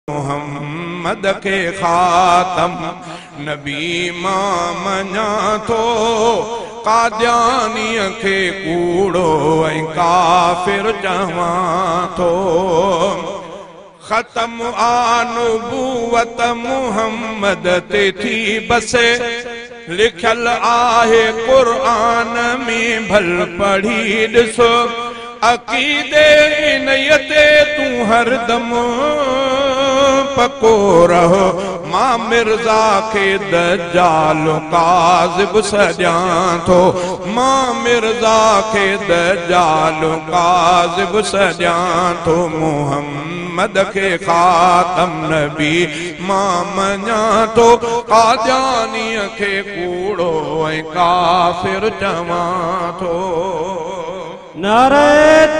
मोहम्मद खे ख़ातम नबी मां मञा थो, कादियानीअ खे कूड़ो ऐं काफ़िर चवां थो। ख़तम आ नबूवत मोहम्मद ते थी बसे, लिखियल आहे क़ुरान में भल पढ़ी ॾिसो। अक़ीदे इन्हीअ ते तूं हरदम पको रहो, मां मिर्ज़ा खे दज्जाल काज़िब सॼां थो, मां मिर्ज़ा खे दज्जाल काज़िब सॼां थो। मोहम्मद खे ख़ातम नबी मां मञा थो, कादियानीअ खे कूड़ो ऐं काफ़िर चवां थो। नारे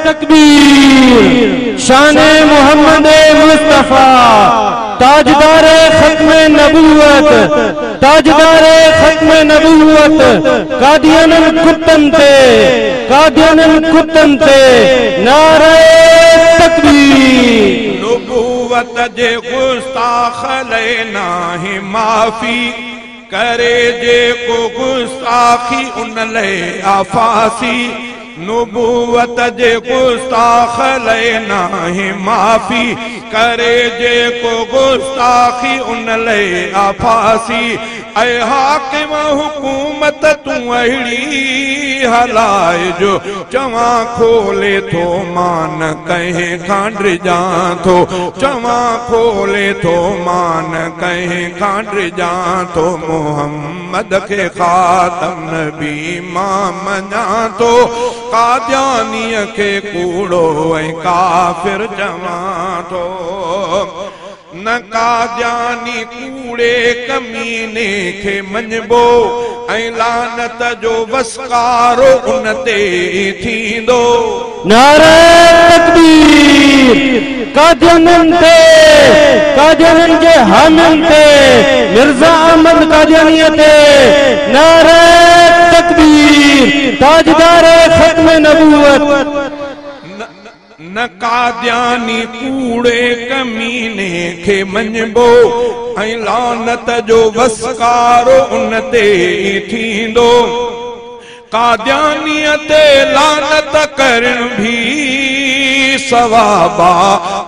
तकबीर, शान मोहम्मद मुस्तफ़ा, ताजदार ख़त्म नबूवत, ताजदार ख़त्म नबूवत, कादियानन कुत्तन ते, कादियानन कुत्तन ते, नारे तकबीर। नबूवत जे गुस्ताख लाइ नाहे माफ़ी, करे जेको गुस्ताखी उन लाइ आफासी। नबूवत जे गुस्ताख लाइ नाहे माफ़ी, करे जेको गुस्ताखी उन लाइ आफासी। ऐं हाकिम हुकूमत तूं अहिड़ी हलाए जो, चवां खोले थो मान कंहिं खां डिॼां थो, चवां खोले थो मान कंहिं खां डिॼां थो। मोहम्मद खे ख़ातम नबी मां मञा थो, कादियानीअ खे कूड़ो ऐं काफ़िर चवां थो। न कादियानी कूड़े कमीने खे मञबो, ऐं लानत जो वसकारो उन ते थींदो। नारे तकबीर, कादियाननि ते, कादियाननि जे हामियुनि ते, मिर्ज़ा अहमद कादियानीअ ते, नारे तकबीर, ताजदार ख़त्म नबूवत। न कादियानी कूड़े कमीने खे मञबो, ऐं लानत जो वसकारो उन ते थींदो। कादियानीअ ते लानत करण बि सवाबा,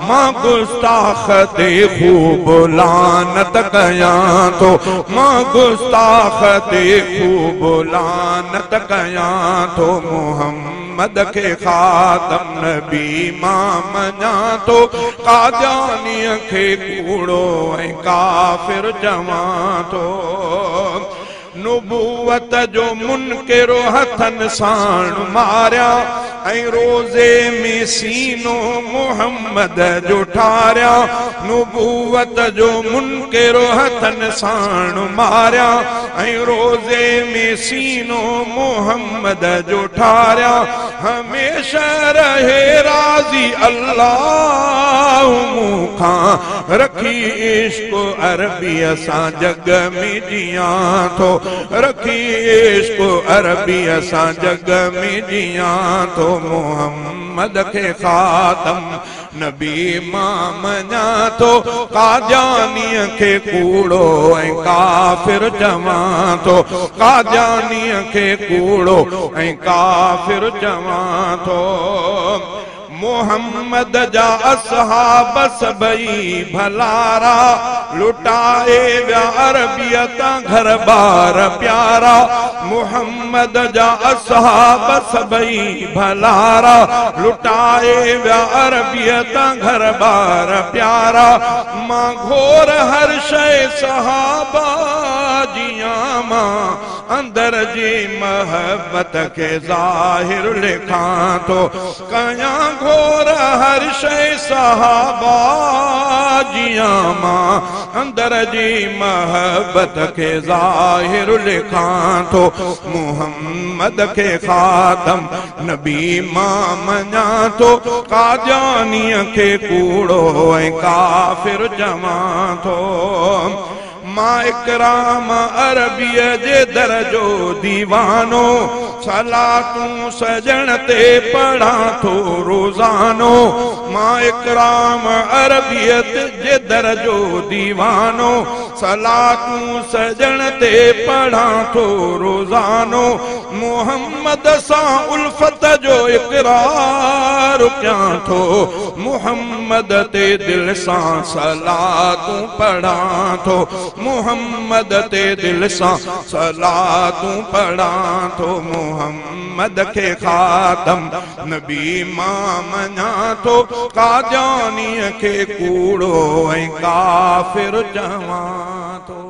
मां गुस्ताख ते ख़ूब लानत कयां थो, मां गुस्ताख ते ख़ूब लानत कयां थो। मोहम्मद खे ख़ातम नबी मां मञा थो, कादियानीअ खे कूड़ो ऐं काफ़िर चवां थो। नबूवत जो मुनकिर हथनि साण मारिया, ऐं रोज़े में सीनो मोहम्मद जो ठारिया। नबूवत जो मुनकिर हथनि साण मारिया, ऐं रोज़े में सीनो मोहम्मद जो ठारिया। हमेशह रहे राज़ी अल्लाह मूंखां, रखी इश्क अरबीअ सां जग में जियां थो, रखी इश्क अरबीअ सां जग में जियां थो। मोहम्मद खे ख़ातम नबी मां मञा थो, कादियानीअ खे कूड़ो ऐं काफ़िर चवां थो, कादियानीअ खे कूड़ो ऐं काफ़िर चवां थो। मोहम्मद जा असहाब सभई भलारा, लुटाए विया अरबीअ तां घर ॿार प्यारा। मोहम्मद जा असहाब सभई भलारा, लुटाए विया अरबीअ तां घर ॿार प्यारा। मां घोर हर शइ सहाबा जियां, मां अंदर जी मोहब्बत खे ज़ाहिर लिखां थो। कयां घोर हर शइ सहाबा जियां, मां अंदर जी मोहब्बत खे ज़ाहिर लिखां थो। मोहम्मद खे ख़ातम नबी मां मञा थो, कादियानीअ खे कूड़ो ऐं काफ़िर चवां थो। मां इकराम अरबीअ जे दर जो दीवानो, सलातूं सजण ते पढ़ां थो रोज़ानो। मां इकराम अरबीअ जे جي در جو ديوانو. صلاتون سڄڻ تي پڙهان ٿو روزانو، محمد سان الفت جو اقرار ڪيان ٿو. محمد تي دل سان صلاتون پڙهان ٿو، محمد تي دل سان صلاتون پڙهان ٿو. محمد کي خاتم نبي مان مڃان ٿو، قاديانيءَ کي ڪوڙو ۽ ڪافر چوان ٿو.